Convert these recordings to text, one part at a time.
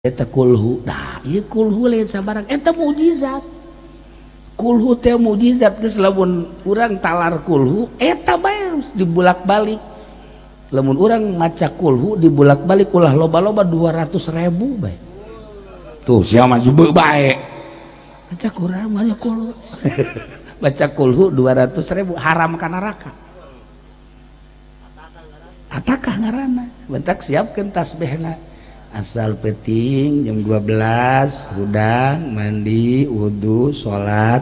Eta kulhu. Nah, ieu kulhu lain sabarang, eta mukjizat. Kulhu teh mukjizat, geus lamun urang talar kulhu eta bae dibulak-balik. Lamun urang maca kulhu dibulak-balik ulah loba-loba 200.000 bae. Tuh sia mah jube bae. Baca Quran mah kulhu. Baca kulhu 200.000 haram ka neraka. Atakah ngaranna? Bentak siapkeun tasbihna. Asal peting jam 12 hudang mandi wudu salat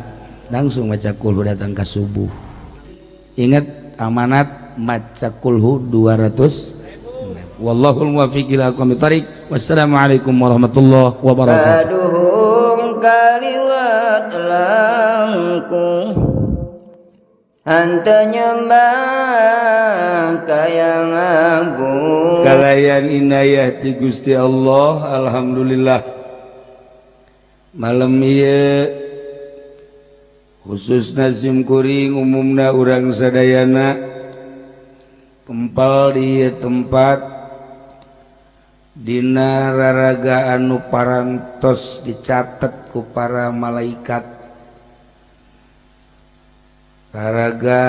langsung maca kulhu datang ke subuh. Ingat amanat maca kulhu 200. Wallahul muwaffiq ila aqwamit thariq. Wassalamualaikum warahmatullahi wabarakatuh. Aduhum kaliwat langkung hanta nyembah kayang agung. Kalayan inayah ti Gusti Allah, alhamdulillah malam ieu khususna sim kuring, umumna urang sadayana kempal di ieu tempat dina raraga anu parantos dicatet ku para malaikat, raraga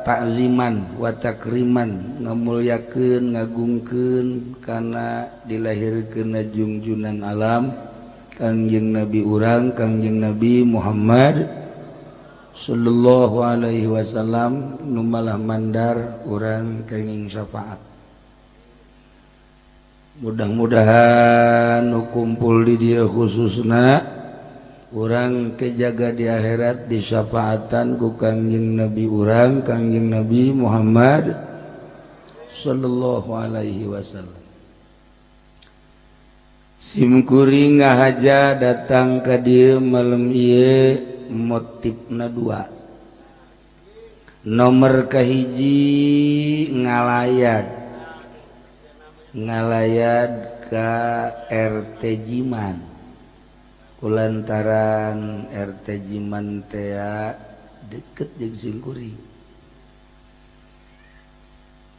takziman wa takriman, ngamulyakeun ngagungkeun kana dilahirkeun junjunan alam Kangjeng Nabi urang, Kangjeng Nabi Muhammad sallallahu alaihi wasallam, nu malah mandar urang kenging syafaat. Mudah-mudahan nu kumpul di dieu khususna urang kejaga di akhirat disyafaatan ku Kangjeng Nabi urang, Kangjeng Nabi Muhammad sallallahu alaihi wasallam. Sim kuring ngahaja datang ka dieu malam ieu motifna dua. Nomor kahiji ngalayat, ngalayat ka RT Jiman, kulantaran RT Jiman tea deket jeung sim kuring,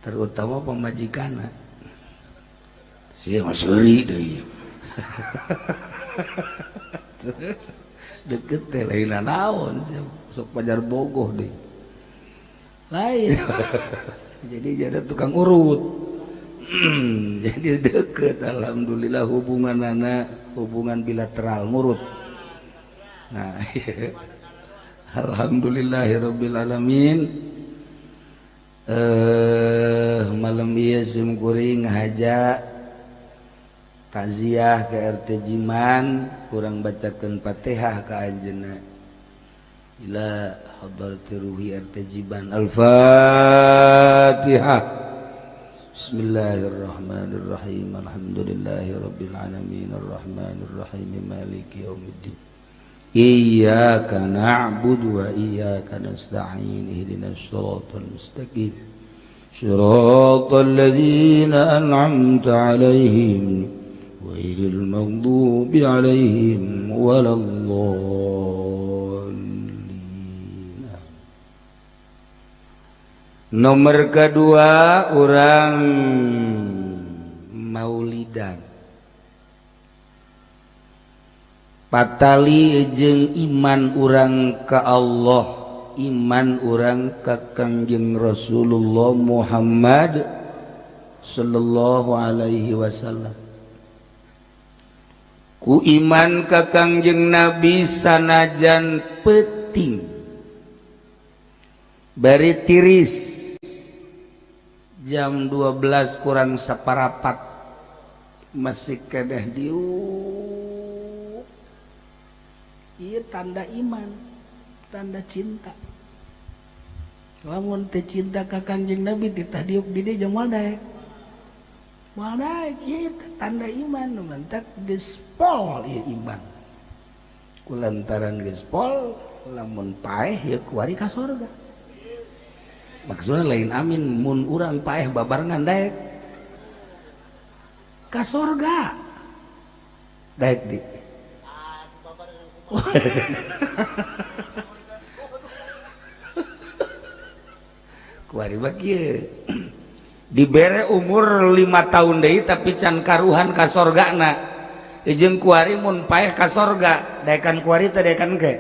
terutama pamajikanna sia mah seuri deui deket teh lain naon sok pajar bogoh deui lain. Jadi jadi tukang urut. Jadi deket, alhamdulillah hubungan anak hubungan bilateral ngurut. Nah, alhamdulillahirabbil alamin. Malam ieu sim kuring ngahaja takziah ke RT Jiman, kurang bacakeun Fatihah ka anjeunna ila hadrati ruhi RT Jiman. Al-Fatihah. Bismillahirrahmanirrahim. Alhamdulillahirabbil alamin arrahmanirrahim maliki yaumiddin. Iyyaka na'budu wa iyyaka nasta'in ihdinas siratal mustaqim siratal ladzina an'amta 'alaihim ghairil maghdubi 'alaihim waladdallin. Nomor kedua orang maulidan patali jeung iman urang ka Allah, iman urang ka Kangjeng Rasulullah Muhammad sallallahu alaihi wasallam. Ku iman ka Kangjeng Nabi sanajan peting bari tiris jam 12 kurang separapat masih kedah diuk. Iya tanda iman, tanda cinta. Lamun teh cinta ka Kangjeng Nabi titah diuk di dieu jeung moal daek. Moal daek ieu tanda iman, mantak geus pol ieu iman. Kulantaran geus pol lamun paeh ieu kuari ka sorga. Maksudnya lain amin mun urang paeh babarengan daek ka sorga daek di kuari bagi dibere umur 5 tahun deui tapi can karuhan ka sorgana. Jeung kuari mun paeh ka sorga, daekan kuari teh daekan ke.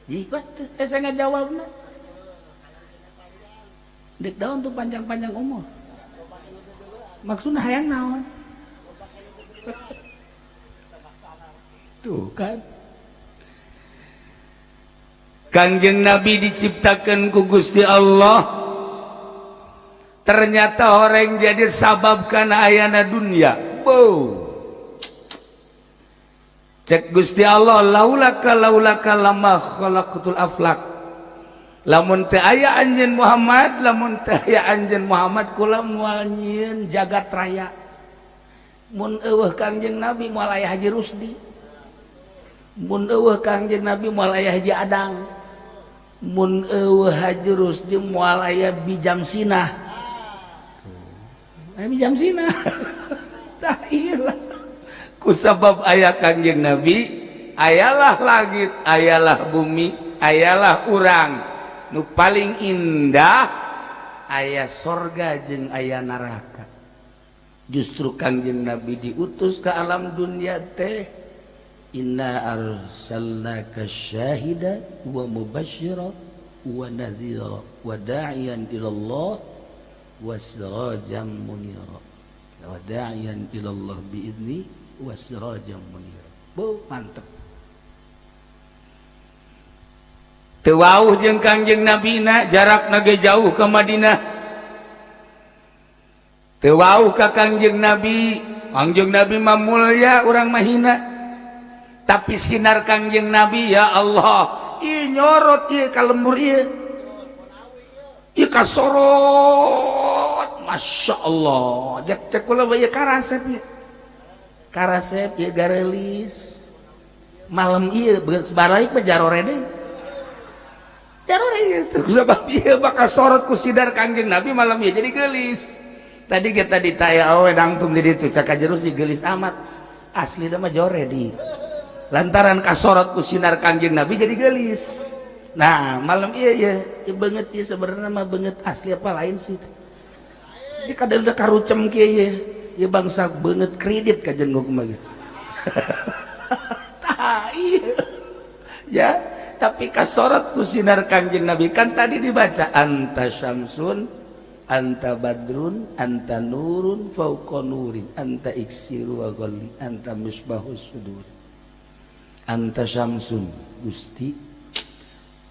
Jibat teh saya ngajawabna. Dek daun tuh panjang-panjang umur. Maksudna hayang naon? Tuh kan. Kangjeng Nabi diciptakan ku Gusti Allah. Ternyata orang jadi sabab kana ayana dunia. Wow. Cek Gusti Allah laulaka laulaka lama khalaqatul aflak. Lamun teu aya anjeun Muhammad, lamun teu aya anjeun Muhammad kula moal nyieun jagat raya. Mun eueuh Kangjeng Nabi moal aya Haji Rusdi. Mun eueuh Kangjeng Nabi moal aya Haji Adang. Mun eueuh Haji Rusdi moal aya Bijam Sinah. Aya Bijam Sinah. Tah ieu lah. Kusabab aya Kangjeng Nabi, ayalah langit, ayalah bumi, ayalah urang. Nu paling indah aya sorga jeung aya neraka. Justru Kangjeng Nabi diutus ke alam dunia teh, inna arsalnaka syahida wa mubasyira wa nadhira wa da'iyan ilallah wa sirajan munira. Wa da'iyan ilallah biidni wasirajam munir. Bu mantep. Teu wauh jeung Kangjeng Nabina, jarakna ge jauh ke Madinah. Teu wauh ka Kangjeng Nabi, Kangjeng Nabi mah mulya urang mah hina. Tapi sinar Kangjeng Nabi ya Allah, ieu nyorot ieu ka lembur ieu. Ieu kasorot, Masya Allah. Cek cek kula bae karasep ieu. Karasep ieu garelis. Malam ieu balik mah jarore deui. Jarore ieu teh sabab ieu bakal sorot ku sinar Kangjeng Nabi malam ieu jadi geulis. Tadi kita ditaya awe dangtung di ditu cak jero si geulis amat. Aslina mah jore di. Lantaran kasorot ku sinar Kangjeng Nabi jadi geulis. Nah, malam ieu ieu ieu beungeut ieu sebenarnya mah beungeut asli apa lain sih. Di kadeuleuk karucem kieu ieu. Ieu bangsa beungeut kredit ka jenguk mah. Tah ieu. Ya, tapi kasorot ku sinar Kangjeng Nabi kan tadi dibaca anta syamsun anta badrun anta nurun fauqa nurin anta iksiru wa ghalli anta misbahus sudur. Anta syamsun Gusti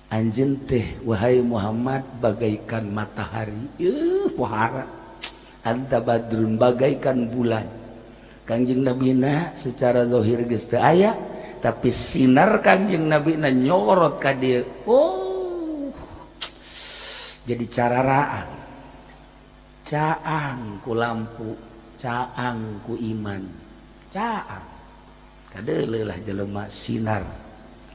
anjeun teh wahai Muhammad bagaikan matahari pohara. Anta badrun bagaikan bulan. Kangjeng Nabina secara zahir geus teu aya tapi sinar Kangjeng Nabina nyorot ka dieu. Oh, jadi cararaan caang ku lampu, caang ku iman, caang kadeuleuh lah jelema sinar.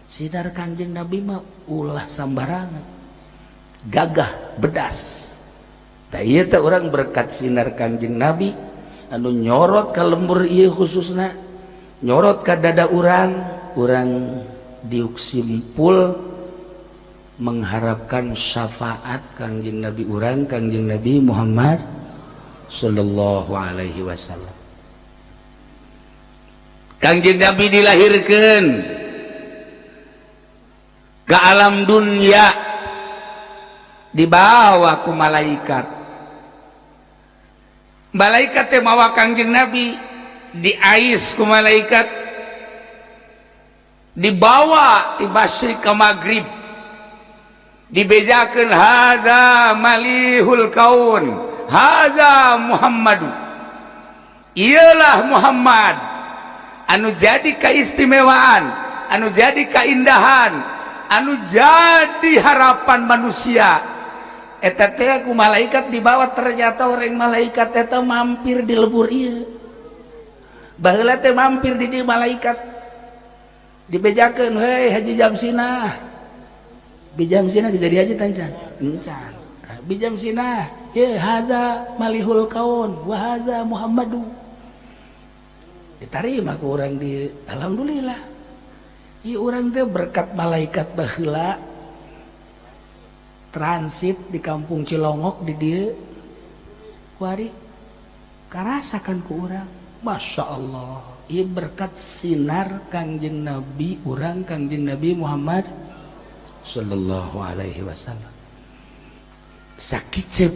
Sinar Kangjeng Nabi mah ulah sambarangan, gagah bedas. Tah ieu teh urang berkat sinar Kangjeng Nabi anu nyorot ka lembur ieu khususna, nyorot ka dada urang, urang diuk simpul mengharapkan syafaat Kangjeng Nabi urang, Kangjeng Nabi Muhammad sallallahu alaihi wasallam. Kangjeng Nabi dilahirkan ke alam dunia dibawa ku malaikat. Malaikat teh mawa Kangjeng Nabi diais ku malaikat, dibawa ti Basri ke Maghrib, dibejakeun hadza malihul kaun hadza Muhammadu. Iyalah Muhammad anu jadi keistimewaan, anu jadi keindahan, anu jadi harapan manusia. Eta teh ku malaikat dibawa, ternyata orang malaikat eta mampir di lebur ieu. Baheula teh mampir di dieu malaikat. Dibejakeun, "Hei Haji Jamsinah." Bijam Sinah jadi haji tancan. Encan. Bijam Sinah, ye hadza malihul kaun wa hadza Muhammadu. Diterima ku urang di alhamdulillah. Ieu urang teh berkat malaikat baheula transit di kampung Cilongok di dieu kuari Karasakan ku urang, Masya Allah, ieu berkat sinar Kangjeng Nabi urang, Kangjeng Nabi Muhammad sallallahu alaihi wasallam. Sakicep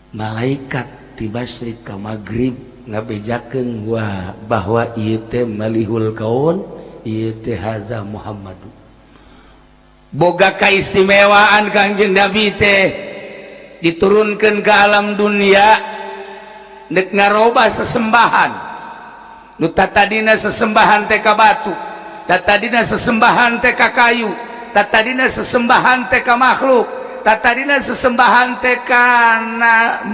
malaikat ti masyrik ka maghrib ngabejakeun wah bahwa ieu teh malihul kaun, ieu teh hadza Muhammadu. Boga kaistimewaan Kangjeng Nabi teh diturunkan ke alam dunia nek ngaroba sesembahan nu tadina sesembahan teh ka batu, tadina sesembahan teh ka kayu, tadina sesembahan teh ka makhluk, tadina sesembahan teh kana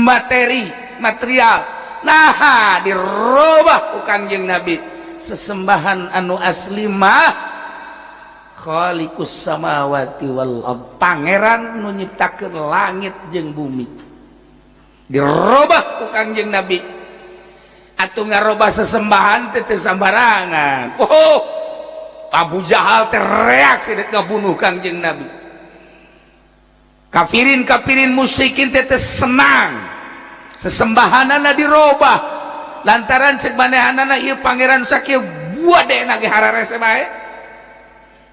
materi material. Nah, dirobah ku Kangjeng Nabi, sesembahan anu asli mah Khaliqus samawati wal ard, pangeran nu nyiptakeun langit jeung bumi. Dirobah ku Kangjeng Nabi. Atuh ngarobah sesembahan teh teu sambarangan. Oh, Abu Jahal teh reaksi dek ngabunuh Kangjeng Nabi. Kafirin kafirin musyrikin teh teu senang sesembahanana dirobah, lantaran cek manehanana ieu pangeran sakieu buat deh nage hararese bae.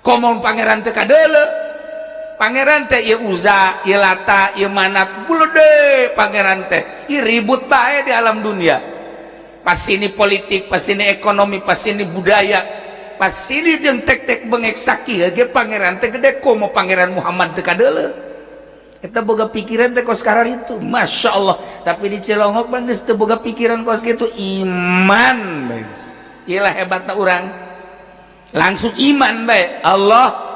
Komo pangeran teh kadeuleu, pangeran teh ieu Uza, ieu Lata, ieu Manat, bulede pangeran teh ieu ribut bae di alam dunia. Pas ini politik, pas ini ekonomi, pas ini budaya, pas ini jeung tek-tek bengek sakieu ge pangeran teh gede, komo pangeran Muhammad teu kadeuleu. Eta boga pikiran teh kos karar itu, Masya Allah. Tapi di Cilongok bang geus teu boga pikiran kos kitu, iman bae. Iyalah hebatna urang, langsung iman bae. Allah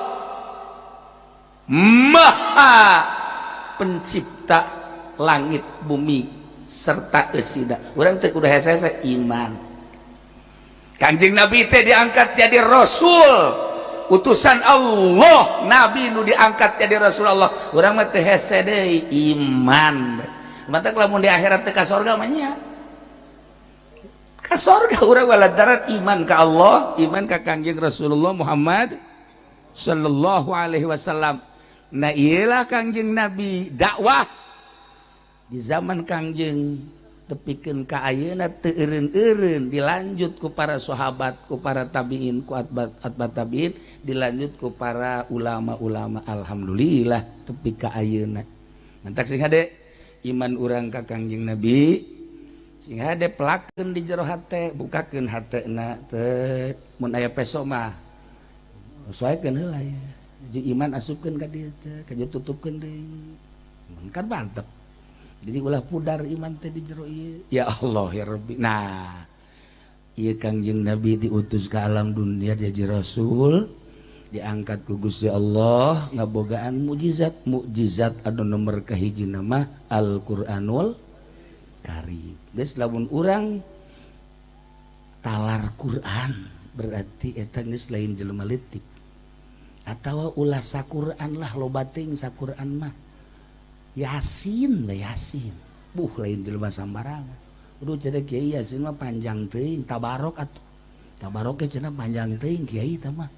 Maha Pencipta langit bumi serta eusina. Urang teh kudu hese iman. Kanjeng Nabi teh diangkat jadi rasul, utusan Allah, nabi nu diangkat jadi rasul Allah. Urang mah teu hese deui, iman. Matak lamun di akhirat teh ka sorga mah nya. Ka sorga urang lantaran iman ka Allah, iman ka Kangjeng Rasulullah Muhammad sallallahu alaihi wasallam. Nah, iyalah Kangjeng Nabi dakwah di zaman Kangjeng tepikeun ka ayeuna teu eureun-eureun, dilanjut ku para sahabat, ku para tabiin, ku atba atba tabiin, dilanjut ku para ulama-ulama. Alhamdulillah tepi ka ayeuna. Mantak sing hade iman urang ka Kangjeng Nabi, sing hade pelakeun di jero hate, bukakeun hatena teh. Mun aya peso mah sesuaikeun heula ya. Jeung iman asupkeun ka dieu teh, ka tutupkeun deui. Mun kan mantep. Jadi ulah pudar iman teh di jero ieu. Ya Allah ya Rabbi. Nah, ieu Kangjeng Nabi diutus ke alam dunia jadi rasul, diangkat ku Gusti Allah ngabogaan mukjizat. Mukjizat anu nomor kahiji nama Al-Qur'anul Karim. Geus lamun urang talar Quran berarti eta geus lain jelema leutik. Atawa ulah saquran lah, loba teuing saquran mah. Yasin lah, Yasin. Buh, lain jelema sambarangan. Udah cenah kiai Yasin mah panjang teuing, tabarok atuh. Tabarok ge cenah panjang teuing kiai tah mah.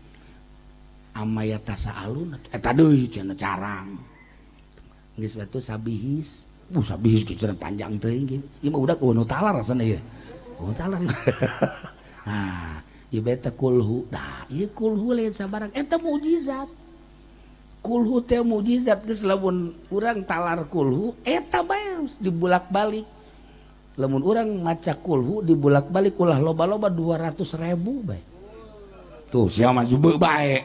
Amaya tasaalun atuh. Eta deui cenah carang. Geus batu sabihis. Buh, sabihis ge cenah panjang teuing kieu. Ieu mah udah nu talar rasana ieu. Nu talar. Nah, ieu beta kulhu. Dah, ieu kulhu lain sabarang. Eta mukjizat. Kulhu teh mukjizat. Geus lamun urang talar kulhu eta bae dibulak-balik. Lamun urang maca kulhu dibulak-balik ulah loba-loba 200.000 bae. Tuh sia mah jube bae.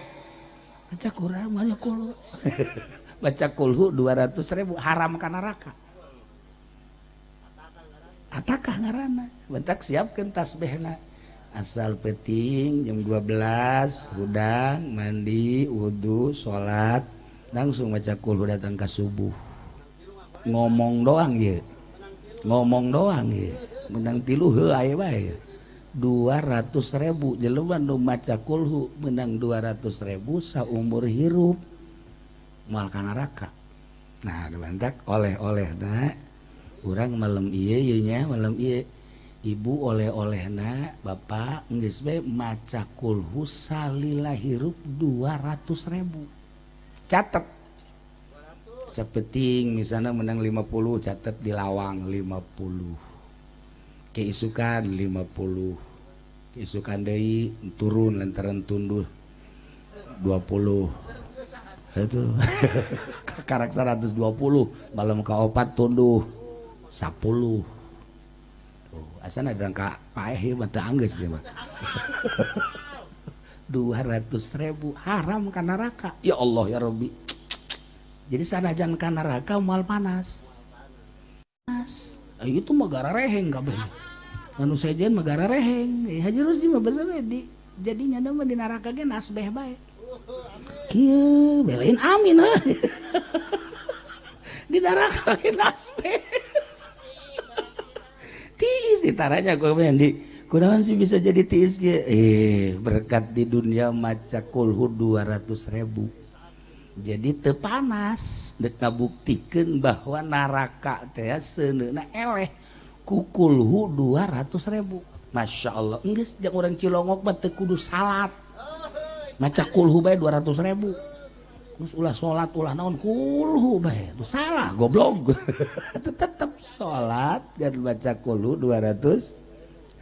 Baca Quran banyak kulhu. Baca kulhu 200.000 haram ka neraka. Atakah ngaranna? Bentak siapkeun tasbihna. Asal peting jam 12 hudang mandi wudu salat langsung baca kulhu datang ke subuh. Ngomong doang ye, ngomong doang ye, menang tilu heuh aya bae. 200.000 jelema nu maca kulhu menang 200.000 saumur hirup moal ka neraka. Nah, bantak oleh-olehna urang malam ieu ieu nya, malam ieu ibu oleh-olehna bapak geus bae maca kulhu salila hirup 200.000. Catet sapeting misalnya menang 50, catet di lawang 50. Keisukan 50, keisukan deui turun lantaran tunduh 20. Itu karak 120, malam kaopat tunduh 10. Tuh, asana ka paeh mah teu anggeus ieu mah. 200.000 haram ka neraka. Ya Allah ya Rabbi. Jadi sanajan ka neraka moal panas. Panas. Itu mah garareheng kabeh. Anu sejen mah garareheng. Haji Rusdi mah basa di jadinya mah di neraka ge nasbeh bae. Kieu belain amin heuh. Di neraka ge nasbeh. Tiis ditaranya ku di kunaon sih bisa jadi tiis ge? Berkat di dunia maca kulhu 200.000. Jadi teu panas dek ngabuktikeun bahwa neraka teh seuneuna eleh ku kulhu 200.000. Masya Allah, geus jeung urang Cilongok mah teu kudu salat. Maca kulhu bae 200.000. Geus ulah salat ulah naon kulhu bae. Itu salah goblok. Tetep salat dan baca kulhu 200.000.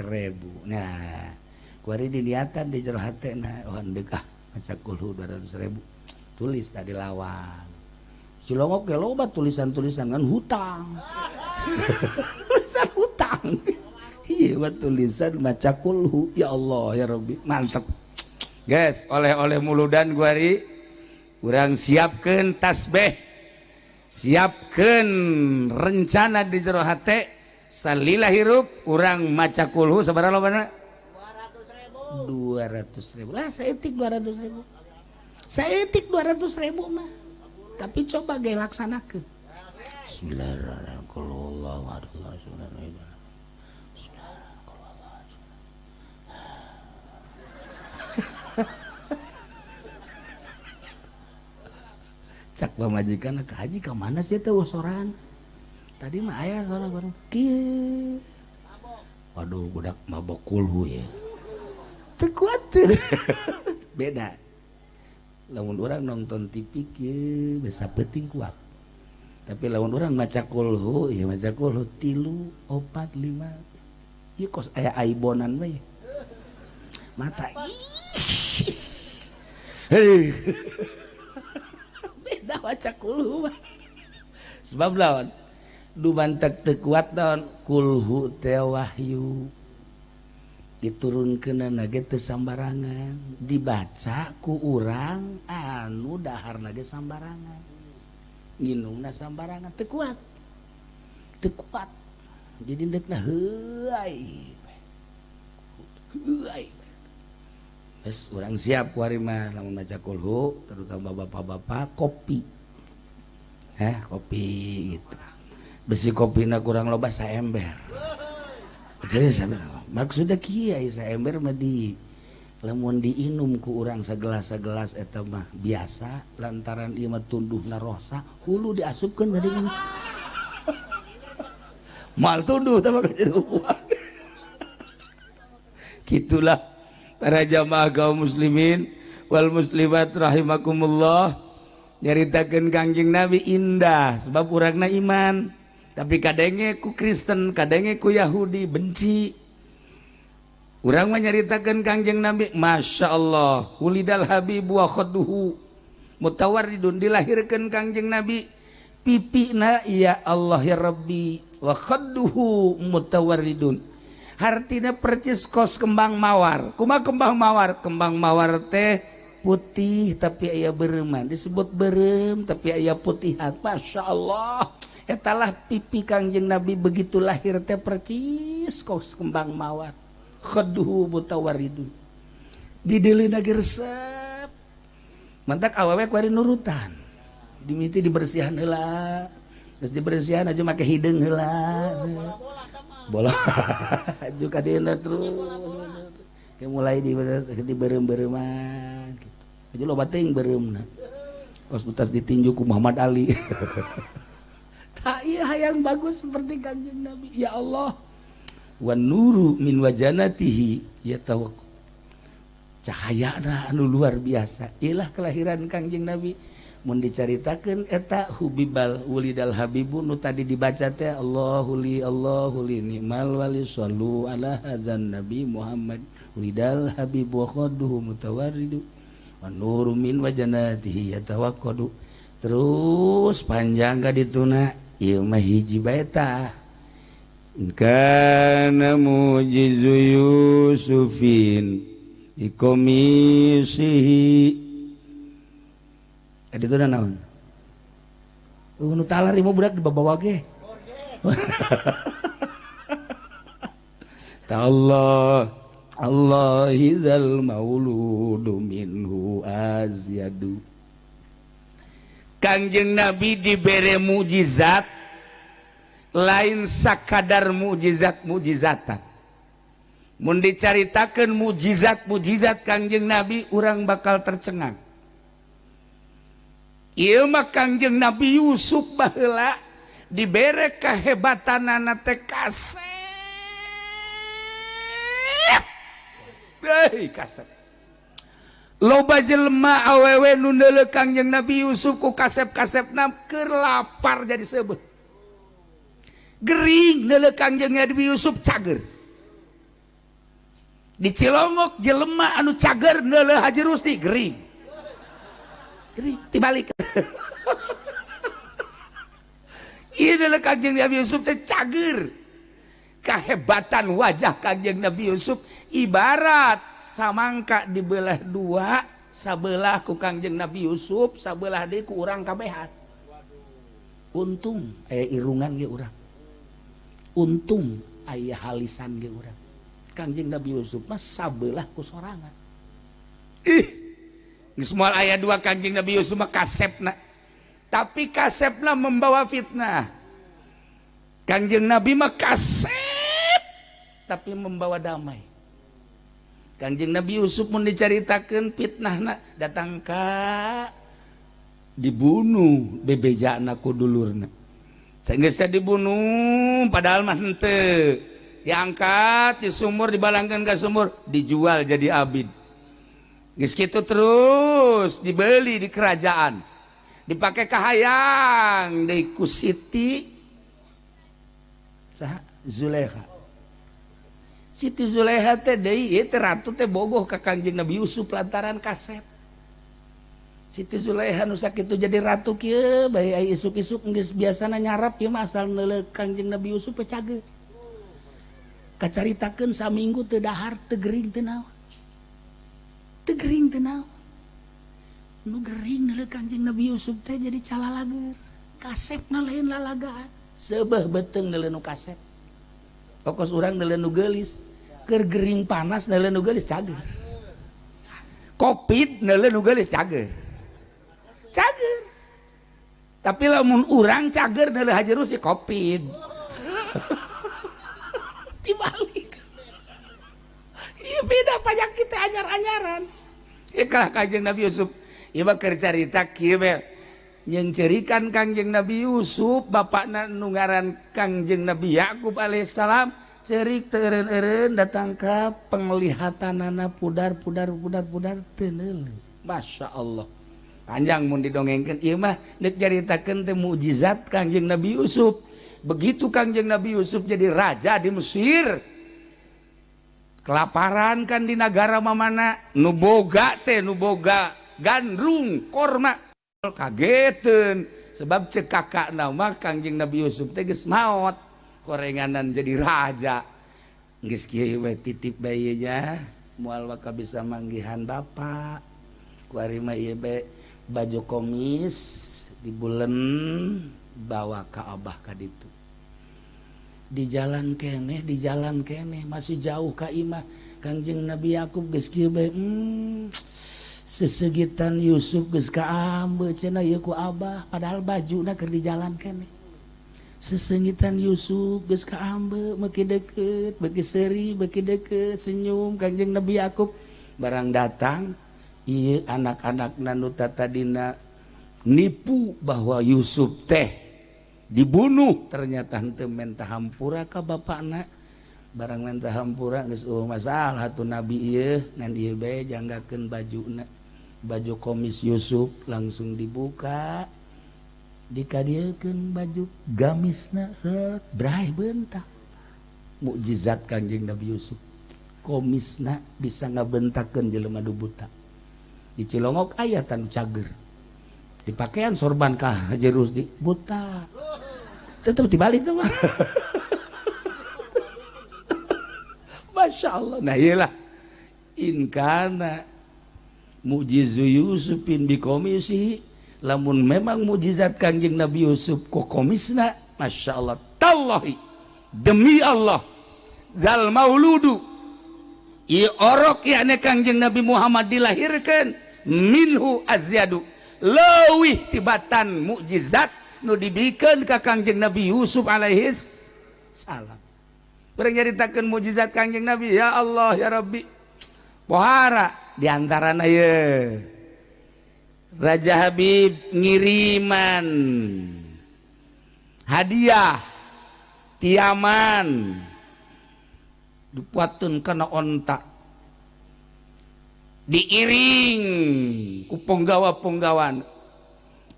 Nah, kuari diniatan di jero hatena, oh deuk ah maca kulhu 200.000. Tulis tadi lawang. Cilongok ge loba tulisan-tulisan ngan hutang. Tulisan hutang. Iya, tulisan maca kulhu. Ya Allah ya Rabbi, mantep. Guys, oleh-oleh muludan guari urang siapkeun tasbih. Siapkeun rencana di jero hate salila hirup urang maca kulhu sabaraha lobana? 200.000. Lah saeutik 200.000. Saeutik 200.000 mah. Tapi coba ge laksanakeun. Bismillahirrahmanirrahim. Cak pamajikan ke haji ka mana sih teh soran? Tadi mah aya soran goreng kieu. Waduh budak mabok kulhu ya. Teu kuat. Beda. Lamun urang nonton TV kieu bisa penting kuat. Tapi lamun urang maca kulhu, ya maca kulhu 3, 4, 5. Ieu kos aya aibonan we. Mata. Hei. Beda maca kulhu mah. Sebab lawan dumantek teu kuat naon kulhu teh wahyu. Diturunkeunana ge teu sambarangan, dibaca ku urang anu daharna ge sambarangan. Nginumna sambarangan teu kuat. Teu kuat. Jadi deukna heuay. Heuay. Geus urang siap ku ari mah lamun maca kulhu, terutama bapak-bapak kopi. Kopi gitu. Besi kopina kurang loba saember. Maksudnya kieu saember mah di lamun diinum ku urang segelas-segelas eta mah biasa lantaran ieu mah tunduhna rosa hulu diasupkeun ka dieu. Mal tunduh teh mah jadi uang. Gitulah para jamaah kaum muslimin wal muslimat rahimakumullah, nyaritakeun Kangjeng Nabi indah sebab urangna iman. Tapi kadenge ku Kristen, kadenge ku Yahudi benci. Urang mah nyaritakeun Kangjeng Nabi, Masya Allah, wulidal habibu wa khadduhu mutawarridun, dilahirkeun Kangjeng Nabi pipina ya Allah ya Rabbi, wa khadduhu mutawarridun. Hartina percis kos kembang mawar. Kumaha kembang mawar? Kembang mawar teh putih tapi aya bereuman, disebut berem tapi aya putihan. Masya Allah, etalah pipi Kangjeng Nabi begitu lahir teh percis kos kembang mawar. Khadduhu mutawaridun. Dideulina ge resep. Mantak awewe kuari nurutan. Dimiti dibersihan heula. Geus dibersihan aja make hideung heula. Bola aju ka dieuna terus. Ke mulai di berem-bereman gitu. Aja loba teuing bereumna. Kos utas ditinju ku Muhammad Ali. Tak ieu hayang bagus seperti Kangjeng Nabi. Ya Allah. Wan nuru min wajanatihi yatawak. Cahayana anu luar biasa. Ilah kelahiran Kangjeng Nabi. Mun dicaritakeun eta hubibal wulidal habibu nu tadi dibaca teh Allahu li Allahu li ni'mal wali sallu ala hadzan nabi Muhammad wulidal habibu khaduhu mutawarridu wan nuru min wajanatihi yatawaqqadu. Terus panjang ka dituna ieu mah hiji bae tah. Kana mujizu Yusufin ikomisihi tadi itu naon? Nu talar ieu budak dibawa ge. Ta Allah Allah idzal mauludu minhu azyadu. Kangjeng Nabi dibere mukjizat lain sakadar mukjizat-mukjizatan. Mun dicaritakeun mukjizat-mukjizat Kangjeng Nabi urang bakal tercengang. Ieu mah Kangjeng Nabi Yusuf baheula dibere kehebatanana teh kasep. Heuh kasep. Loba jelema awewe nu neuleuh Kangjeng Nabi Yusuf ku kasep-kasepna keur lapar jadi seubeuh. Gering neuleuh Kangjeng Nabi Yusuf cager. Di Cilongok jelema anu cager neuleuh Haji Rusdi gering. Gering tibalik. Ieu neuleuh Kangjeng Nabi Yusuf teh cager. Kahebatan wajah Kangjeng Nabi Yusuf ibarat samangka dibelah dua, sabelah ku Kangjeng Nabi Yusuf, sabelah deui ku urang kabehan. Untung aya irungan ge urang. Untung aya halisan ge urang. Kangjeng Nabi Yusuf mah sabelah ku sorangan. Ih, geus moal aya dua Kangjeng Nabi Yusuf mah kasepna. Tapi kasepna membawa fitnah. Kangjeng Nabi mah kasep tapi membawa damai. Kangjeng Nabi Yusuf mun dicaritakeun fitnahna datang ka dibunuh bebejana ku dulurna. Geus teh dibunuh padahal mah henteu. Diangkat di sumur, dibalangkeun ka sumur, dijual jadi abid. Geus kitu terus dibeli di kerajaan. Dipake kahayang deui ku Siti saha Zulaikha. Siti Zulaikha teh deui ieu teh ratu teh bogoh ka Kangjeng Nabi Yusuf lantaran kasep. Siti Zulaikha nu sakitu jadi ratu kieu bae ai isuk-isuk geus biasana nyarap ieu mah asal neuleuh Kangjeng Nabi Yusuf teh cager. Kacaritakeun saminggu teu dahar teu gering teu naon. Teu gering teu naon. Nu gering neuleuh Kangjeng Nabi Yusuf teh jadi calalager. Kasepna lain lalagaan. Seubeuh beuteung neuleuh nu kasep. Pokos urang neuleuh nu geulis. Keur gering panas neuleuh nu geulis cager. Covid neuleuh nu geulis cager. Cager. Tapi lamun urang cager neuleuh Haji Rusdi Covid. Dibalik. Ieu beda panyakit teh anyar-anyaran. Ieu kalah Kangjeng Nabi Yusuf. Ieu mah keur carita kieu we. Nyeungceurikan Kangjeng Nabi Yusuf bapakna nu ngaran Kangjeng Nabi Yakub alaihissalam ceurik teu eureun-eureun datang ka penglihatanana pudar pudar pudar pudar teu neuleuh. Masya Allah. Panjang mun didongengkeun ieu mah deuk caritakeun teh mukjizat Kangjeng Nabi Yusuf. Begitu Kangjeng Nabi Yusuf jadi raja di Mesir, kelaparan kan di nagara mamana, nu boga teh nu boga gandrung korma kageteun sebab cek kakakna mah Kangjeng Nabi Yusuf teh geus maot korenganan jadi raja. Geus kieu we titip bae nya moal waka bisa manggihan bapak. Ku ari mah ieu bae baju komis dibulen bawa ka abah ka ditu. Di jalan keneh, di jalan keneh masih jauh ka imah. Kangjeng Nabi Yakub geus kieu bae, sesegitan Yusuf geus kaambe cenah ieu ku abah padahal bajuna keur di jalan keneh. Sesengitan Yusuf geus kaambe meuki deukeut, beuki seuri, beuki deukeut senyum Kangjeng Nabi Yakub. Barang datang ieu anak-anakna nu tatadina nipu bahwa Yusuf teh dibunuh, ternyata henteu menta hampura ka bapakna. Barang menta hampura geus eueuh masalah tuh nabi ieu ngan ieu bae janggakeun bajuna. Baju komis Yusuf langsung dibuka, dikadiekeun baju gamisna set brai bentak. Mukjizat Kangjeng Nabi Yusuf, komisna bisa ngabentakeun jelema nu buta. Di Cilongok aya tanu cager, dipakaian sorban ka Haji Rusdi buta, tetep dibalik tuh mah. Masya Allah. Nah iyalah in kana mujizu Yusufin bikomisi, lamun memang mujizat Kangjeng Nabi Yusuf ku komisna, Masya Allah, tallahi demi Allah, zal mauludu i orok yakni Kangjeng Nabi Muhammad dilahirkan minhu azyadu leuwih tibatan mukjizat nu dibikeun ka Kangjeng Nabi Yusuf alaihis salam. Urang nyaritakeun mukjizat Kangjeng Nabi, ya Allah ya Rabbi, pohara diantarana ye Raja Habib ngiriman hadiah tiaman dipuatun kana onta, diiring ku penggawa-penggawan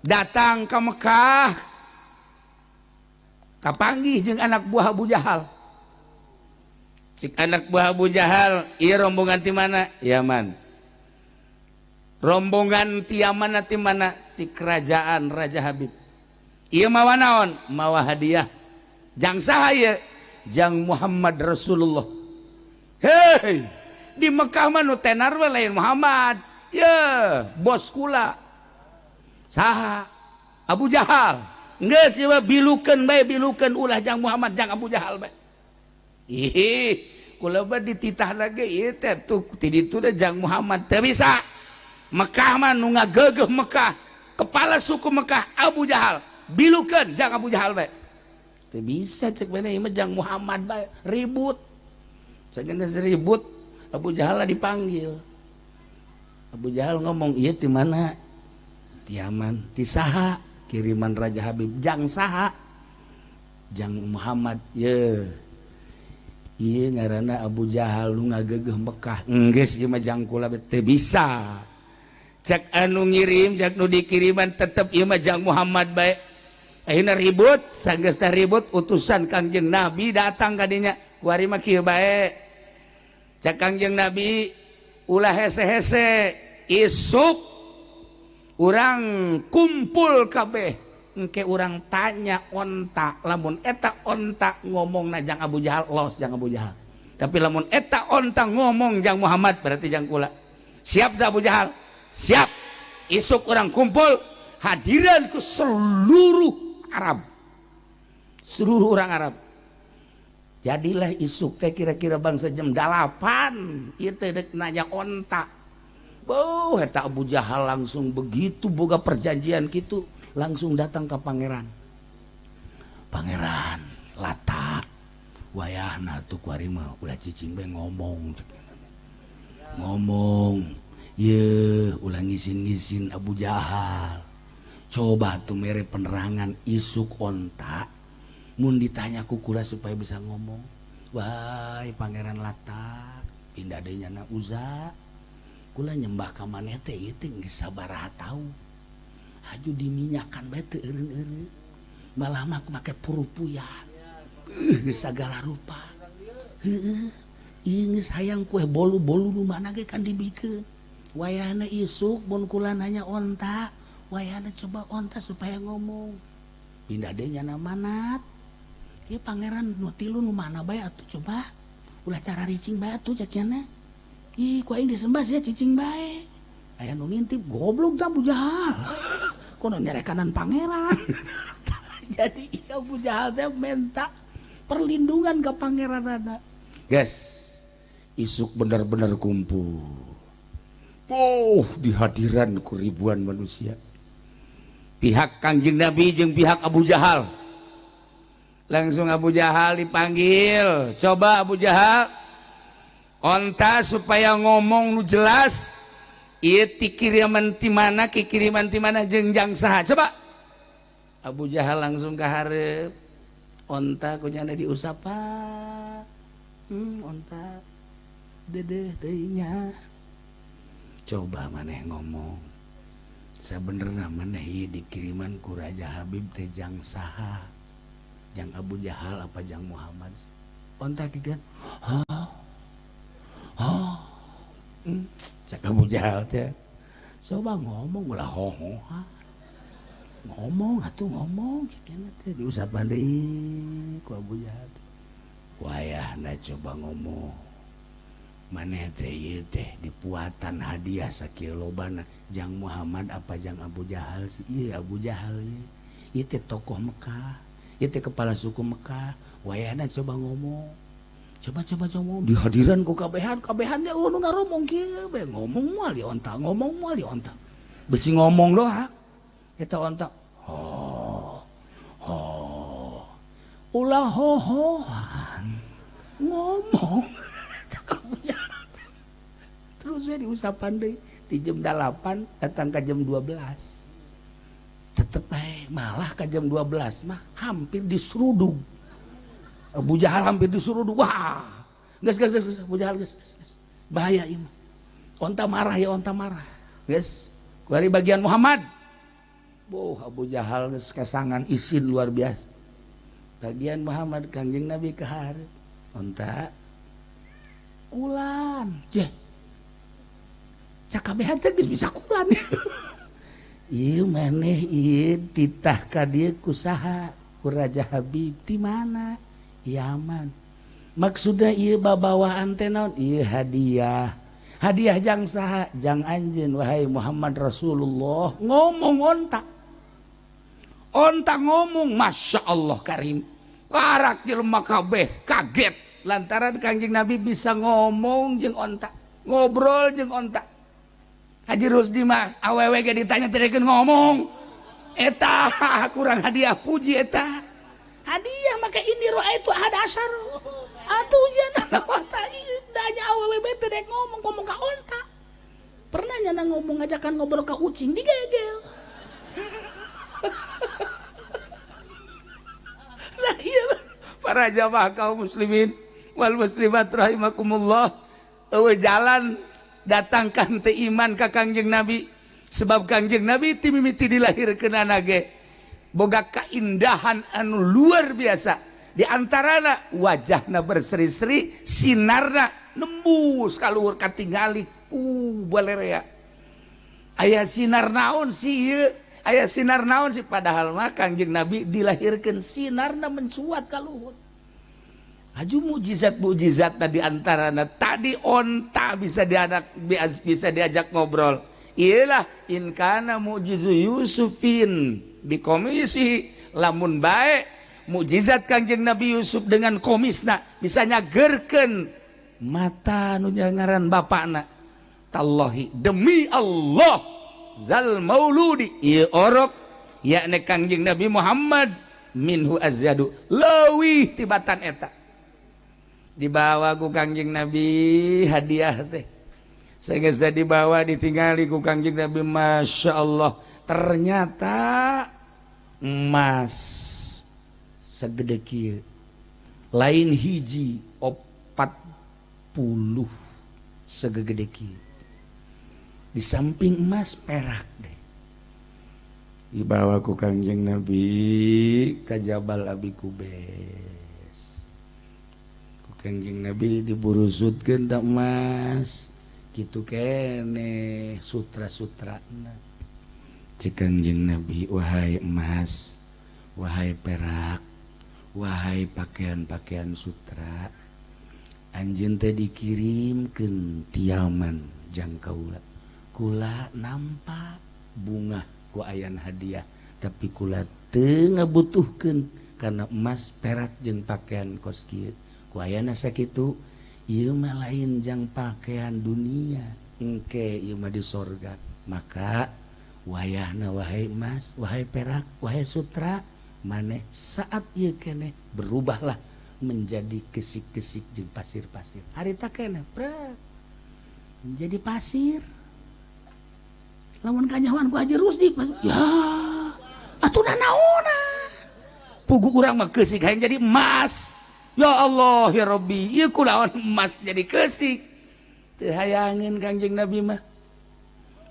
datang ke Mekah, kapanggih jeung anak buah Abu Jahal. Cik anak buah Abu Jahal, ieu rombongan ti mana? Yaman. Rombongan ti mana ti mana? Ti kerajaan Raja Habib. Ieu mawa naon? Mawa hadiah. Jang saha ieu? Jang Muhammad Rasulullah. Hei, di Mekah mah nu tenar we lain Muhammad. Ye, bos kula. Saha? Abu Jahal. Geus ieu bilukeun bae, bilukeun ulah jang Muhammad jang Abu Jahal bae. Ih, kula mah dititah lagi ieu teh tuh ti ditu teh jang Muhammad teu bisa. Mekah mah nu ngagegeuh Mekah, kepala suku Mekah Abu Jahal, bilukeun jang Abu Jahal bae. Teu bisa cek bae ieu mah jang Muhammad bae, ribut. Sageus ribut, Abu Jahal dipanggil. Abu Jahal ngomong, "Ieu ti mana?" "Ti Yaman." "Ti saha?" "Kiriman Raja Habib." "Jang saha?" "Jang Muhammad." "Ye. Ieu ngaranna Abu Jahal nu ngagegeuh Mekah. Enggeus ieu mah jang kula teu bisa." Cek anu ngirim, cek nu dikiriman tetep ieu mah jang Muhammad bae. Ayeuna ribut, sanggeusna ribut utusan Kangjeng Nabi datang ka dinya. Kuari mah kieu bae. Cek Kangjeng Nabi ulah hese-hese, isuk urang kumpul kabeh. Engke urang tanya onta, lamun eta onta ngomong na jang Abu Jahal, los jang Abu Jahal. Tapi lamun eta onta ngomong jang Muhammad, berarti jang kula. Siap tak Abu Jahal? Siap. Isuk orang kumpul, hadiran ke seluruh Arab, seluruh orang Arab. Jadilah isuk teh kira-kira bangsa jam 8 ieu teh dek nanya onta. Beuh, eta Abu Jahal langsung begitu boga perjanjian gitu, langsung datang ke pangeran. Pangeran Lata, wayahna tuh kuari mah ulah cicing bae ngomong, ngomong, ye ulah ngisin-ngisin Abu Jahal. Coba tuh mere penerangan isuk onta, mun ditanya ku kula supaya bisa ngomong. Wahai Pangeran Lata, pindah deui nyana Uza, kula nyembah ka maneh teh ieu teh geus sabaraha taun. Haju diminyakan bae teu eureun-eureun, malah mah make purupuyan, geus sagala rupa. Heueuh, ieu geus hayang kue bolu-bolu nu mana ge kan dibikeun. Wayahna isuk mun kula nanya onta, wayahna coba onta supaya ngomong. Pindah deui nyana Manat. Ieu pangeran nu tilu nu mana bae atuh coba. Ulah cara ricing bae atuh cek nyana. Ih, ku aing disembah sia cicing bae. Aya nu ngintip, goblok tah Abu Jahal. Kono nyerekanan pangeran. Jadi Abu Jahal teh minta perlindungan ke pangeranana. Guys, isuk benar-benar kumpul. Oh, di hadiran ku ribuan manusia. Pihak Kangjeng Nabi jeung pihak Abu Jahal. Langsung Abu Jahal dipanggil. Coba Abu Jahal, onta supaya ngomong nu jelas. Ieu ti kiriman ti mana, ki kiriman ti mana jeung jang saha. Coba. Abu Jahal langsung ka hareup. Onta kunyana diusapan. Onta dedeh teuing nya. Coba maneh ngomong sabenerna maneh ieu dikiriman ku Raja Habib teh jang saha? Jang Abu Jahal apa jang Muhammad? Onta kieu. Hah? Hah? Cak Abu Jahal teh. Coba ngomong ulah hoho. Ngomong atuh ngomong cek teh diusapan deui ku Abu Jahal. Wayahna coba ngomong. Maneh teh ieu teh dipuatan hadiah sakieu lobana jang Muhammad apa jang Abu Jahal sih? Ieu Abu Jahal ieu. Ieu teh tokoh Mekah, ieu teh kepala suku Mekah. Wayahna coba ngomong. Coba-coba ngomong di hadiran ku kabehan, kabehan ge nu ngaromong kieu bae ngomong moal di onta, ngomong moal di onta. Besi ngomong doang. Eta onta. Ho. Ho. Ulah hohohan. Ngomong. Terus we diusapan deui di jam 8 datang ke jam 12. Tetep bae malah ke jam 12 mah hampir diseruduk. Abu Jahal hampir diseruduk. Wah, geus geus geus Abu Jahal geus geus. Bahaya ieu mah. Onta marah ya onta marah. Geus, kuari bagian Muhammad. Boh Abu Jahal geus kesangan isin luar biasa. Bagian Muhammad Kangjeng Nabi ka hareup. Onta kulan. Jeh. Cakabehan teh geus bisa kulan. Ieu maneh ieu titah ka dieu ku saha? Ku Raja Habib ti mana? Yaman. Maksudna ieu babawaan teh naon? Ieu hadiah. Hadiah jang saha? Jang anjeun wahai Muhammad Rasulullah. Ngomong onta. Onta ngomong, Masya Allah Karim. Karak jelema kabeh kaget lantaran Kangjeng Nabi bisa ngomong jeung onta, ngobrol jeung onta. Haji Rusdi mah awewe ge ditanya teu ngomong. Eta kurang hadiah puji eta. Hadiah maka ini roa itu ada asar. Atuh ujian onta ieu danya awewe bae teu dek ngomong ngomong ka onta. Pernah nyana ngomong ngajakan ngobrol ka ucing digegel. Lah iya para jamaah kaum muslimin wal muslimat rahimakumullah, eueuh jalan datangkan teh iman ka Kangjeng Nabi sebab Kangjeng Nabi ti mimiti dilahirkeunana ge boga kaindahan anu luar biasa. Di antarana wajahna berseri-seri, sinarna nembus ka luhur katingali ku balerea. Aya sinar naon sih ieu? Aya sinar naon sih? Padahal mah Kangjeng Nabi dilahirkeun sinarna mencuat ka luhur. Aju mukjizat-mukjizat tadi antarana tadi onta bisa dianak bisa diajak ngobrol. Iyalah in kana mu'jizu Yusufin bikomisi, lamun bae mukjizat Kangjeng Nabi Yusuf dengan komisna bisa nyagerkeun mata nu ngaran bapakna. Tallahi demi Allah zal mauludi ieu orok yakni Kangjeng Nabi Muhammad minhu azyadu leuwih tibatan eta. Dibawa ku Kangjeng Nabi hadiah teh. Sehingga dibawa ditinggali ku Kangjeng Nabi, Masya Allah ternyata emas segede kieu lain hiji 40 segede kieu. Di samping emas perak deh. Dibawa ku Kangjeng Nabi ka Jabal Abi Kubes. Ku Kangjeng Nabi diburusutkeun tak emas kitu keneh sutra-sutrana. Cek Kangjeng Nabi, wahai emas, wahai perak, wahai pakaian-pakaian sutra, anjeun teh dikirimkeun ti Yaman jang kaula. Kula nampak bunga ku ayan hadiah, tapi kula teu ngabutuhkeun karena emas, perak jeung pakaian kos kieu. Ku ayana sakitu, ieu mah lain jang pakaian dunia, engke ieu mah di sorga. Maka wayahna wahai emas, wahai perak, wahai sutra, maneh saat ieu keneh berubahlah menjadi kesik-kesik jeung pasir-pasir. Harita keneh prek menjadi pasir. Lamun kanyahoan ku Haji Rusdi, ya atuh nanaonan. Pugu urang mah keusik hayang jadi emas. Ya Allah ya Rabbi, ieu kulaon emas jadi keusik. Teu hayangeun Kangjeng Nabi mah.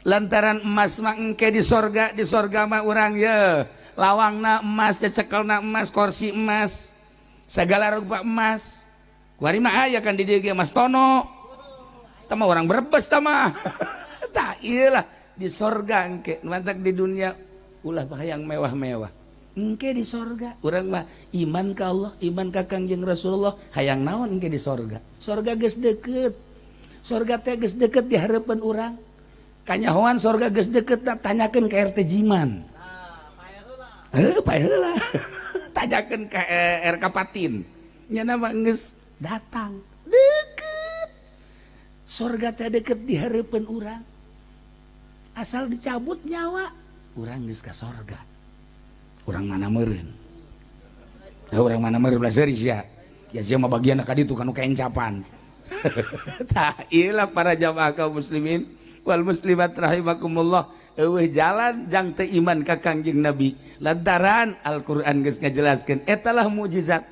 Lantaran emas mah engke di sorga, di sorga mah urang ye lawangna emas, cecekelna emas, kursi emas, segala rupa emas. Kuari mah aya kan di dieu ge emas tono. Tah mah orang Brebes tah mah. Tah ieu lah di sorga engke, mantak di dunia ulah hayang mewah-mewah. Engke di sorga urang mah iman ka Allah, iman ka Kangjeng Rasulullah, hayang naon engke di sorga. Sorga geus deukeut. Sorga teh geus deukeut di hareupeun urang. Kanyahoan sorga geus deukeut, tanyakeun ka RT Jiman. Heuh, pae heula. Tanyakeun ka RK Patin. Nya mah geus datang. Deukeut. Sorga teh deukeut di hareupeun urang. Asal dicabut nyawa, urang geus ka sorga. Urang mana meureun? Urang mana meureun belah seuris ya. Ya sia mah bagian ka ditu kanu kaencapan. Tah ieu para jamaah kaum muslimin wal muslimat rahimakumullah, eueuh jalan jang teu iman ka Kangjeng Nabi lantaran Al-Qur'an geus ngajelaskeun eta lah mukjizat.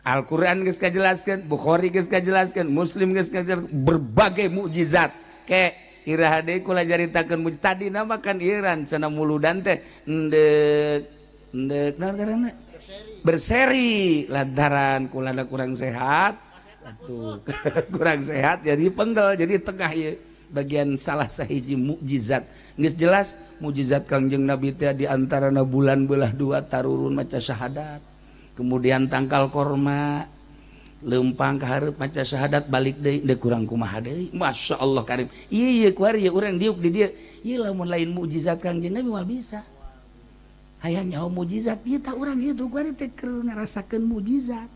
Al-Qur'an geus ngajelaskeun, Bukhari geus ngajelaskeun, Muslim geus ngajelaskeun berbagai mukjizat. Ke iraha deui kula caritakeun mukjizat tadi nama kan iran cenah muludan teh endek endek naon ngaranna berseri lantaran kula kurang sehat atuh kurang sehat jadi penggal jadi tengah ieu bagian salah sahiji mukjizat. Geus jelas mukjizat Kangjeng Nabi teh di antarana bulan belah dua tarurun maca syahadat, kemudian tangkal korma lempang ka hareup maca syahadat balik deui deuk kurang kumaha deui. Masya Allah karim. Ieu ieu kuari ieu urang diuk di dieu. Ieu lamun lain mukjizat Kangjeng Nabi moal bisa. Hayang nyaho mukjizat ieu tah urang ieu kuari teh keur ngarasakeun mukjizat.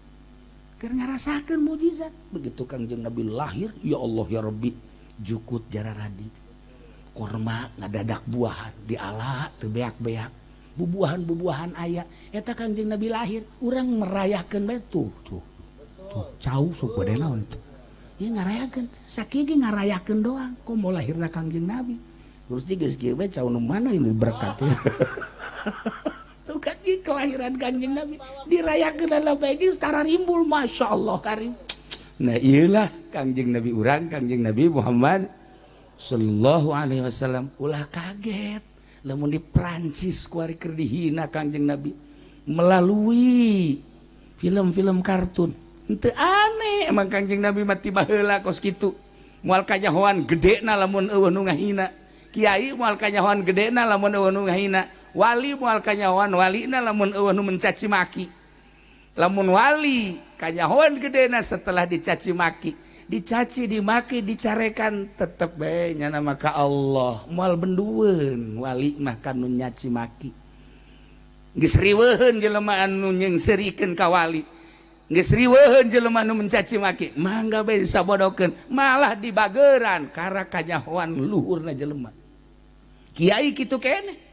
Keur ngarasakeun mukjizat. Begitu Kangjeng Nabi lahir, ya Allah ya Rabbi, jukut jararadi korma ngadadak buahan diala teu beak-beak bubuahan-bubuahan aya eta Kangjeng Nabi lahir urang merayakeun bae tuh tuh tuh cau sok bade naon tuh ieu ngarayakeun sakieu ge ngarayakeun doang komo lahirna Kangjeng Nabi terus geus kieu bae cau nu mana ini berkat tuh kan ieu kelahiran Kangjeng Nabi dirayakeun lah bae geus tararimbul masyaallah karim. Nah iyalah Kangjeng Nabi urang, Kangjeng Nabi Muhammad sallallahu alaihi wasallam. Ulah kaget lamun di Prancis kuari keur dihina Kangjeng Nabi melalui film-film kartun. Henteu aneh emang Kangjeng Nabi mah tiba heula kos kitu. Moal kanyahoan gedena lamun eueuh nu ngahina. Kiai moal kanyahoan gedena lamun eueuh nu ngahina. Wali moal kanyahoan walina lamun eueuh nu mencaci maki. Lamun wali kanyahoan gedena setelah dicaci maki, dicaci dimaki dicarekan tetep bae nyana maka Allah moal bendueun wali mah kanu nyaci maki. Geus riweuheun jelema anu nyeungseurikeun ka wali, geus riweuheun jelema anu mencaci maki, mangga bae disabodokeun malah dibageran kara kanyahoan luhurna jelema. Kiai kitu keneh.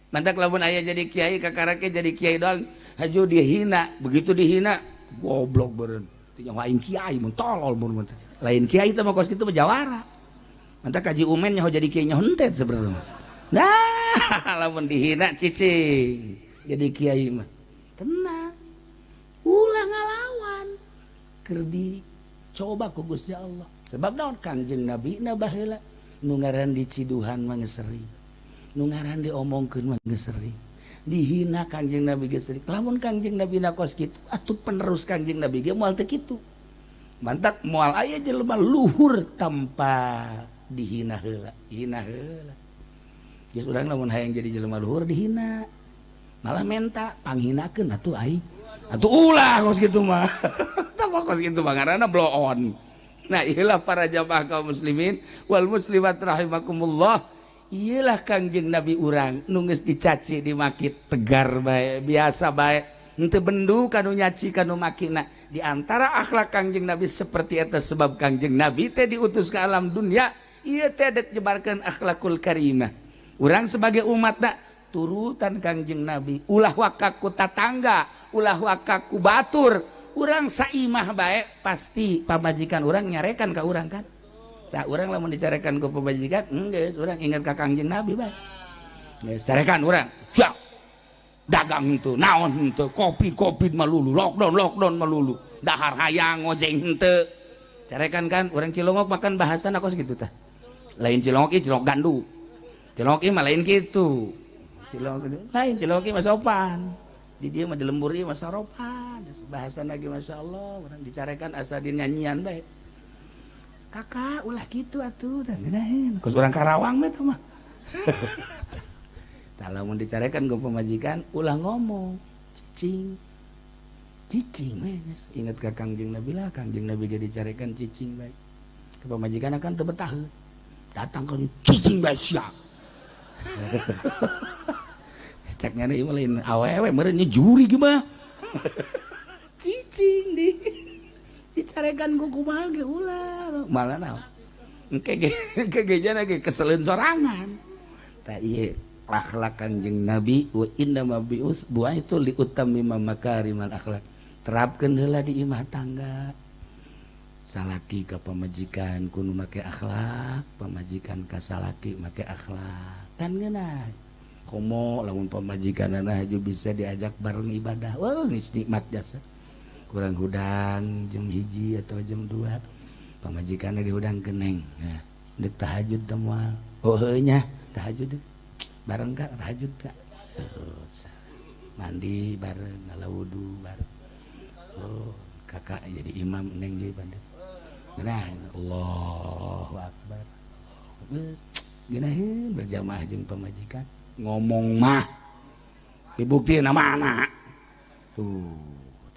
Mantak lamun aya jadi kiai kakarake jadi kiai doang haju dihina, begitu dihina goblok beureun. Teu nyaho aing kiai mun tolol mun lain kiai teh mah kos kitu mah jawara. Mantak kaji umen nyaho jadi kiai nyaho hentet sebenarnya. Nah, lamun dihina cicing jadi kiai mah. Tenang. Ulah ngalawan. Keur dicoba ku Gusti Allah. Sebab naon Kangjeng Nabi na baheula nu ngaran diciduhan mah geus sering. Nu ngaran diomongkeun mah geus sering. Dihina Kangjeng Nabi geus sering. Lamun Kangjeng Nabi na kos kitu atuh penerus Kangjeng Nabi ge moal teu kitu. Mantak moal aya jelema luhur tanpa dihina heula, hina heula. Geus urang lamun hayang jadi jelema luhur dihina. Malah menta panghinakeun atuh aing. Atuh ulah kos kitu mah. Tah kos kitu mah ngaranna blow on. Nah, iyalah para jamaah kaum muslimin wal muslimat rahimakumullah. Iyalah Kangjeng Nabi urang nu geus dicaci dimaki tegar bae, biasa bae, henteu bendu kanu nyaci kanu makina. Di antara akhlak Kangjeng Nabi seperti eta sebab Kangjeng Nabi teh diutus ke alam dunia, ieu teh dek nyebarkeun akhlakul karimah. Urang sebagai umatna turutan Kangjeng Nabi, ulah waka ku tatangga, ulah waka ku batur. Urang saimah bae pasti pamajikan urang nyarekan ka urang kan. Tah urang lamun dicarekan ku pamajikan, geus urang ingat ka Kangjeng Nabi bae. Geus carekan urang. Siap. Dagang henteu, naon henteu, kopi-kopi malulu, lockdown malulu. Dahar hayang ngojeng henteu. Carekan kan urang Cilongok makan bahasana kos kitu tah. Lain Cilongok ieu Cilongok gandu. Cilongok mah lain kitu. Cilongok lain, Cilongok mah sopan. Di dieu mah di lembur ieu mah saropan. Bahasana ge masyaallah, urang dicarekan asa dinyanyian bae. Kakak ulah kitu atuh tah ngeunaheun. Kos urang Karawang mah teh mah. Tah lamun dicarekan ku pamajikan ulah ngomong, cicing. Cicing we geus. Ingat ka Kangjeng Nabi lah, Kangjeng Nabi ge dicarekan cicing bae. Ka pamajikan akan teu betah. Datang ka cicing bae sia. Cek nyana ieu mah lain awewe meureun nya juri ge mah. Cicing di dicarekan ku kumaha ge ulah. Malah naon? Engke ge engke ge jana ge keseleun sorangan. Tah ieu akhlak Kangjeng Nabi wa inna ma bu'itsu li utammima makarimal akhlak. Terapkeun heula di imah tangga. Salaki ka pamajikan kudu make akhlak, pamajikan ka salaki make akhlak. Kan ngeunah. Komo lamun pamajikanana haju bisa diajak bareng ibadah. Wah, geus nikmat jasa. Kurang hudang jam 1 atau jam 2. Pamajikanna dihudang keneng. Nah, deuk tahajud teh moal. Oh heuh nya, tahajud bareng kak, tahajud kak. Oh, mandi bareng, ngala wudu bareng. Oh, kakak jadi imam neng jadi bandit. Nah, Allahu Akbar. Geunaheun berjamaah jeung pamajikan. Ngomong mah dibuktiin sama anak. Tuh,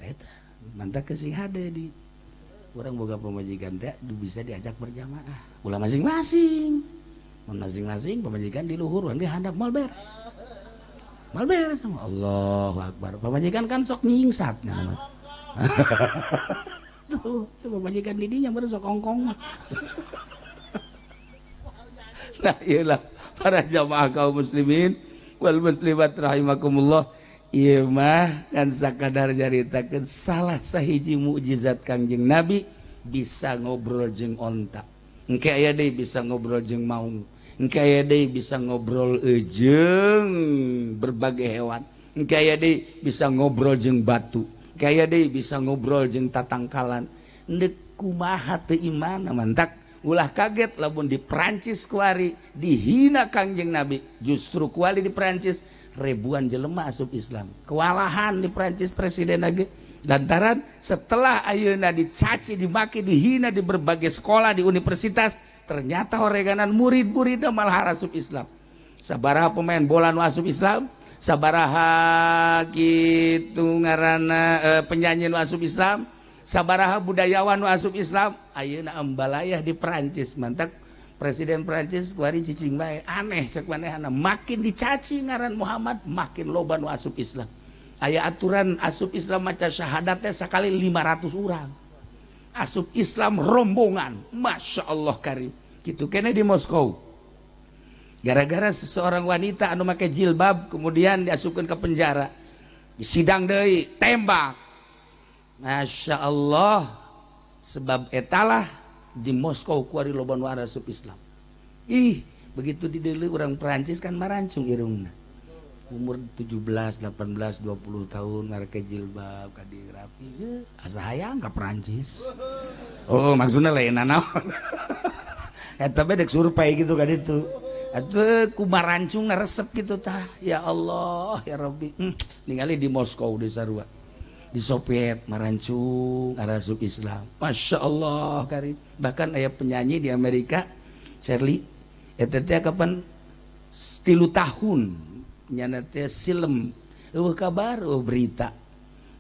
eta mantak kesing hade di urang boga pamajikan teh bisa diajak berjamaah. Ulah masing-masing. Mun masing-masing pamajikan di luhur, urang di handap moal beres. Moal beres sama Allahu Akbar. Pamajikan kan sok nyingsat nya. Tuh, pamajikan di dinya baru sok kongkong mah. Nah, iyalah para jamaah kaum muslimin wal muslimat rahimakumullah. Ieu mah kan sakadar nyaritakeun salah sahiji mukjizat Kangjeng Nabi bisa ngobrol jeung onta. Engke aya deui bisa ngobrol jeung maung. Engke aya deui bisa ngobrol jeung berbagai hewan. Engke aya deui bisa ngobrol jeung batu. Engke aya deui bisa ngobrol jeung tatangkalan. Endek kumaha teu iman mantak ulah kaget lamun di Perancis kuari dihina Kangjeng Nabi. Justru kuari di Perancis ribuan jelema asup Islam. Kewalahan di Perancis presiden lagi. Lantaran setelah ayeuna dicaci, dimaki, dihina di berbagai sekolah, di universitas, ternyata oreganan murid-muridna malah asup Islam. Sabaraha pemain bola nu asup Islam, sabaraha kitu ngaranna penyanyi nu asup Islam, sabaraha budayawan nu asup Islam, ayeuna ambalayah di Perancis. Mantak presiden Perancis kuari cicing bae, aneh cek manehna, makin dicaci ngaran Muhammad makin loba nu asup Islam. Aya aturan asup Islam maca syahadat teh sakali 500 urang. Asup Islam rombongan, Masya Allah karim. Kitu kene di Moskow. Gara-gara seseorang wanita anu make jilbab kemudian diasupkeun ke penjara. Disidang deui, tembak. Masya Allah, sebab etalah di Moskow kuari loba nu asup Islam. Ih, begitu dideuleu urang Perancis kan marancung irungna. Umur 17, 18, 20 tahun ngareke jilbab ka dirapi, asa hayang ka Perancis. Oh, maksudna lain naon. Eta bae dek survei gitu ka ditu. Atuh ku marancung resep gitu tah. Ya Allah, ya Rabbi. Ningali di Moskow di sarua. Di Soviet marancung arasup Islam. Masya Allah karim. Bahkan aya penyanyi di Amerika, Shirley, eta teh kapan 3 tahun nyana teh silem, eueuh kabar, eueuh berita.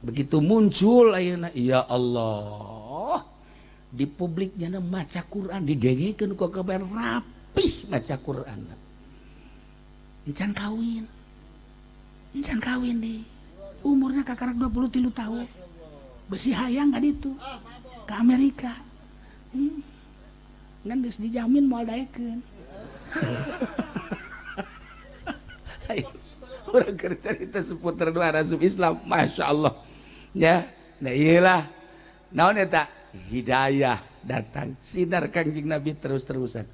Begitu muncul ayeuna, ya Allah, di publik nyana maca Quran didengekeun ku kabar rapih maca Quran. Encan kawin. Encan kawin di. Umurnya kakarak 23 tahun. Besi hayang ka ditu. Ka Amerika. Ngan geus dijamin moal daekeun. Urang keur carita seputar dua asup Islam, Masya Allah. Ya, nah iyalah. Naon eta? Hidayah datang, sinar Kangjeng Nabi terus-terusan.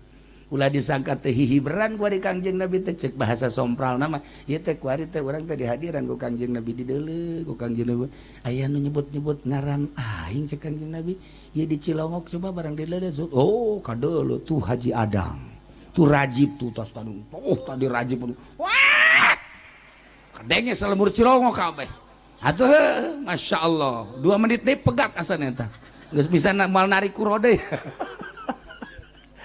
Ulah disangka teh hihiberan kuari Kangjeng Nabi teh cek bahasa sompral nama. Ieu teh kuari teh urang teh dihadiran ku Kangjeng Nabi dideuleu ku Kangjeng Nabi. Aya nu nyebut-nyebut ngaran aing cek Kangjeng Nabi. Ieu di Cilongok coba barang dideuleu. Oh, kadeuleu tuh Haji Adang. Tuh rajib tuh tos tadi. Oh tadi rajib. Wah. Kadenge salemur Cirongo kabeh. Atuh Masya Allah. 2 menit deui pegat asana eta. Geus bisa mal narik kurode.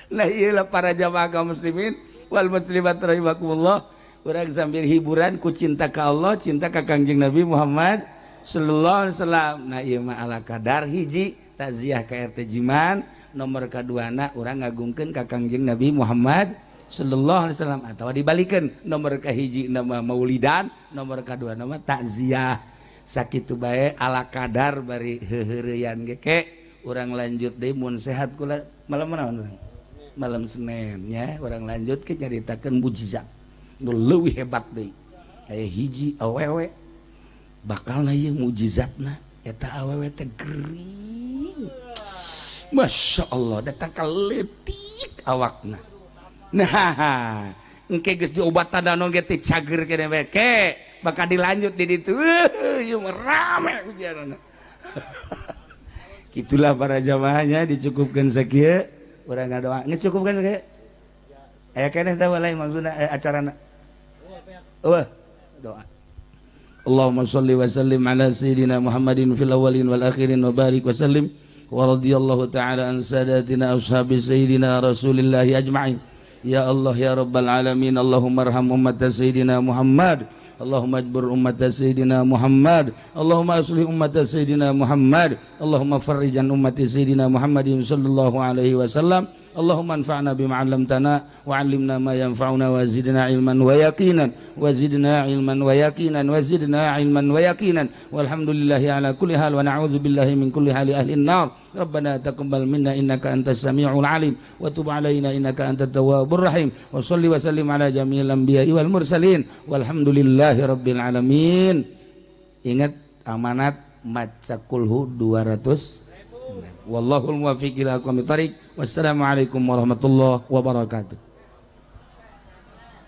Nah iyalah para jamaah kaum muslimin wal muslimat rahimakumullah. Urang sambil hiburan ku cinta ka Allah, cinta ka Kangjeng Nabi Muhammad sallallahu alaihi wasallam. Nah ieu mah ala kadar hiji takziah ka RT Jiman, nomor kaduana urang ngagungkeun ka Kangjeng Nabi Muhammad sallallahu alaihi wasallam atawa dibalikeun nomor kahiji nama maulidan, nomor kadua nama takziah. Sakitu bae ala kadar bari heuheureyan ge ke urang lanjut deui mun sehat kula malam naon urang? Malam Senin nya urang lanjut ke nyaritakeun mujizat nu leuwih hebat deui. Aya hiji awewe bakal ieu mujizatna eta awewe teh gering. Masya Allah datang ka leutik awakna. Nah, engke geus diobatan naon ge teh cager keneh bae ke bakal dilanjut di ditu. Ieu mah rame ujianna. Gitulah para jamaahnya dicukupkan sakieu. Urang ngadoa ngecukupkan sakieu. Aya keneh teh lain maksudna acarana. Eueuh doa. Allahumma shalli wa sallim ala sayyidina Muhammadin fil awwalin wal akhirin wa barik wa sallim wa radhiyallahu ta'ala an sadatina ashabi sayyidina Rasulillahi ajma'in. Ya Allah ya Rabbal alamin, Allahumma arham ummata sayyidina Muhammad, Allahumma ajbur ummata sayyidina Muhammad, Allahumma aslih ummata sayyidina Muhammad, Allahumma farrijan ummati sayyidina Muhammadin sallallahu alaihi wasallam. Allahumma anfa'na bima 'allamtana wa 'allimna ma yanfa'una wa zidna 'ilman wa yaqinan wa zidna 'ilman wa yaqinan wa zidna 'ilman wa yaqinan walhamdulillahi ala kulli hal wa na'udzu billahi min kulli hali ahli an-nar. Rabbana taqabbal minna innaka antas samiul 'alim wa tub 'alaina innaka antat tawwabur rahim wa shalli wa sallim ala jami'il anbiya'i wal mursalin walhamdulillahi rabbil alamin. Ingat amanat maca kulhu 200. Wallahul muwaffiq ila aqwamit thariq. Wassalamualaikum warahmatullahi wabarakatuh.